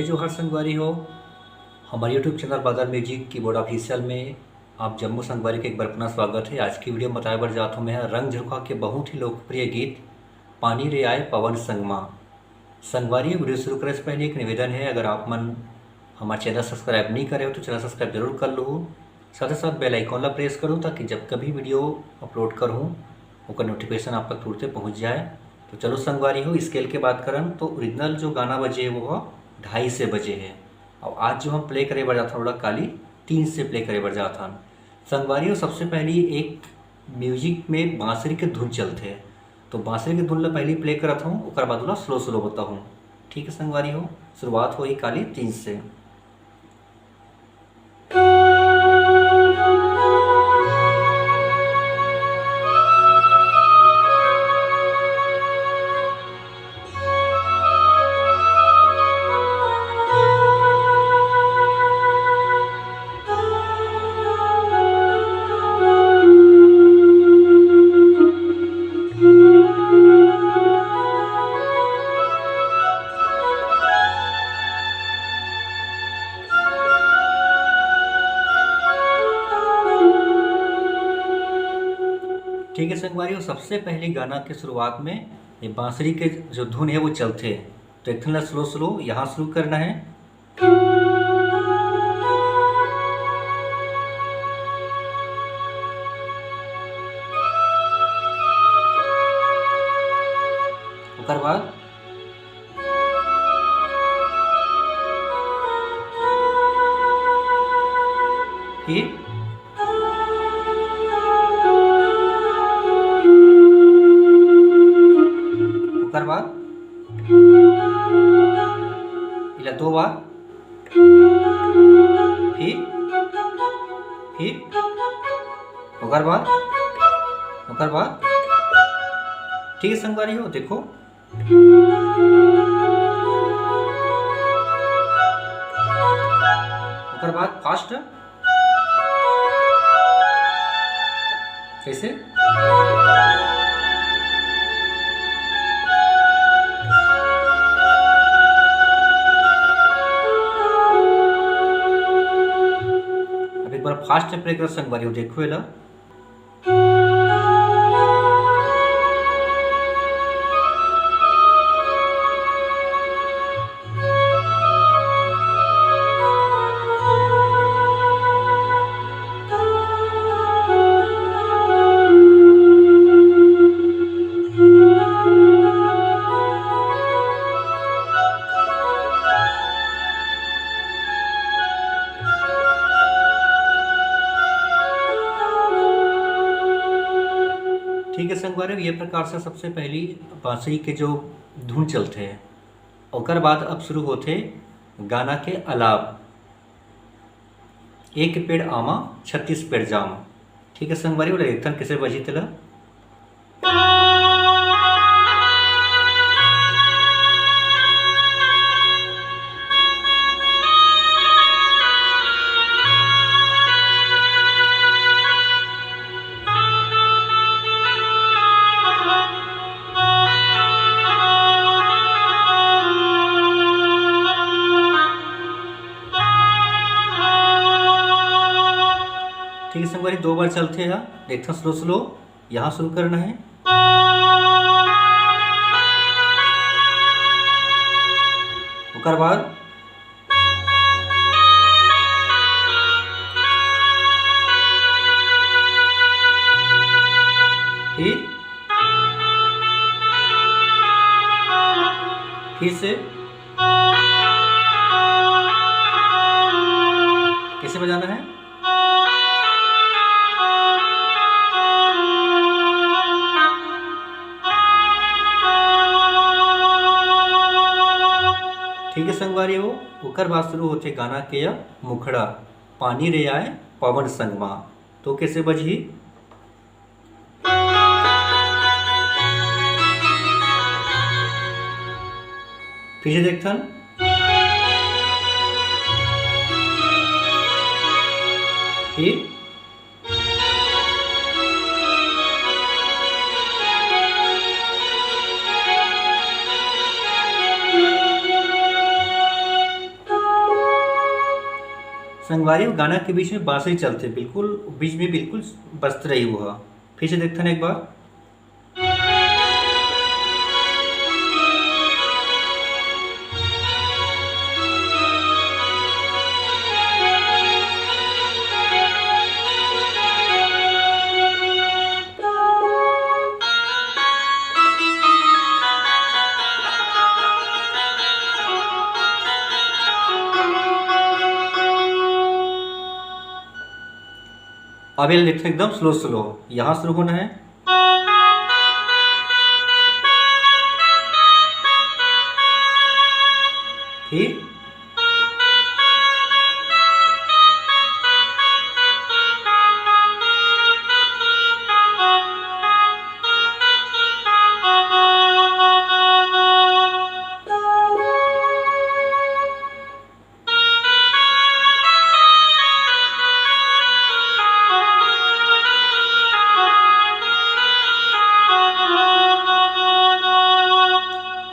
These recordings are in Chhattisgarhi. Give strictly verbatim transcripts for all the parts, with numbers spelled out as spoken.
जोहार संगवारी हो, हमर YouTube चैनल बादल म्यूजिक कीबोर्ड ऑफिशियल में आप जम्मो संगवारी के एक बार पुनः स्वागत है। आज की वीडियो में बताए बर जात हूँ मैं रंग झरोखा के बहुत ही लोकप्रिय गीत पानी रे आए पवन संगमा। संगवारी, वीडियो शुरू करे से पहले एक निवेदन है, अगर आप मन हमारे चैनल सब्सक्राइब नहीं करे हो तो चैनल सब्सक्राइब जरूर कर लो, साथ ही साथ बेल आइकन ला प्रेस करो, ताकि जब कभी वीडियो अपलोड करूँ ओकर नोटिफिकेशन आप तक तुरंते पहुँच जाए। तो चलो संगवारी हो, स्केल के बात करन तो ओरिजिनल जो गाना बजे वो ह ढाई से बजे है, और आज जो हम प्ले करे बर जात हन ओला काली तीन से प्ले करे बर जात हन। संगवारी हो, सबसे पहली एक म्यूजिक में बांसुरी के धुन चलथे, तो बांसुरी के धुन ला पहली प्ले करत हूँ, ओकर बाद ओला स्लो स्लो बताहूँ। ठीक है संगवारी हो, शुरुआत होही काली तीन से। ठीक है संगवारी हो, सबसे पहले गाना के शुरुआत में ये बांसुरी के जो धुन है वो चलथे, तो एक ठन ला स्लो स्लो यहाँ शुरू करना है। ओकर बाद फिर ओकर बाद इला दो बार, फिर, फिर ओकर बाद, ओकर बाद, ठीक है संगवारी हो, देखो, ओकर बाद फास्ट, कैसे? अब एक बार फास्ट प्ले कर संगवारी हो, देखो एला। ठीक है संगवारी, ये प्रकार से सबसे पहली बांसुरी के जो धुन चलथे, ओकर बाद अब शुरू होथे गाना के अलाप, एक पेड़ आमा, छत्तीस पेड़ जाम। ठीक है संगवारी, ओला एक ठन कैसे बजी तेला। ठीक है संगवारी, दो बार चलथे ह, देखथन स्लो स्लो, यहाँ शुरू करना है, ओकर बाद फिर, फिर से कैसे बजाना है? ठीक है संगवारी हो, ओकर बाद शुरू होथे गाना के या मुखड़ा, पानी रे आए पवन संगमा। तो कैसे बजही? फिर से देखथन। फिर संगवारी हो, गाना के बीच में बांसुरी चलथे, बिल्कुल बीच में बिल्कुल बजत रही वो ह। फिर से देखथन एक बार। अब ये लिखना एकदम स्लो स्लो, यहाँ शुरू होना है। फिर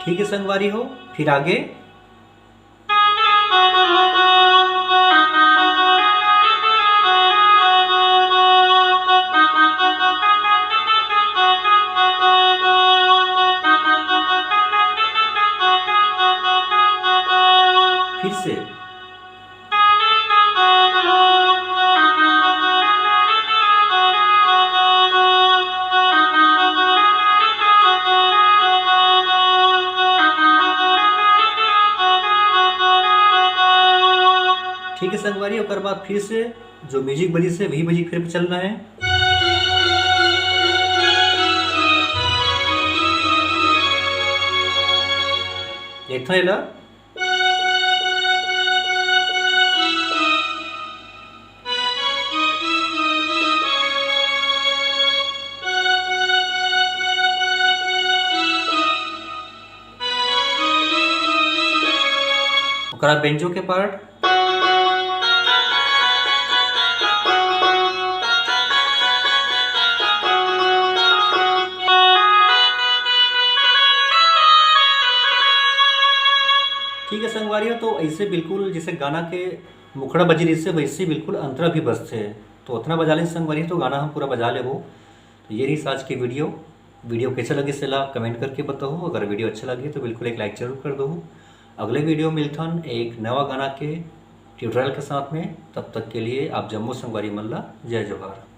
ठीक है संगवारी हो, फिर आगे। फिर से। ठीक है संगवारी, ओकर बाद फिर से जो म्यूजिक बजिस हे, वही म्यूजिक फिर चलना है। एक था एला। ओकरा बेंजो के पार्ट। ठीक है संगवारी हो, तो ऐसे बिल्कुल जैसे गाना के मुखड़ा बजी रहिस हे, वैसे बिल्कुल अंतरा भी बजथे। तो उतना बजा लेन संगवारी, तो गाना हम पूरा बजा लेबो। तो ये रहिस आज की वीडियो। वीडियो कैसे लगे, सेला कमेंट करके बताओ। अगर वीडियो अच्छा लगे तो बिल्कुल एक लाइक जरूर कर दो। अगले वीडियो मिलथन एक नवा गाना के ट्यूटोरियल के साथ में। तब तक के लिए आप जम्मो संगवारी मन ला जय जोहार।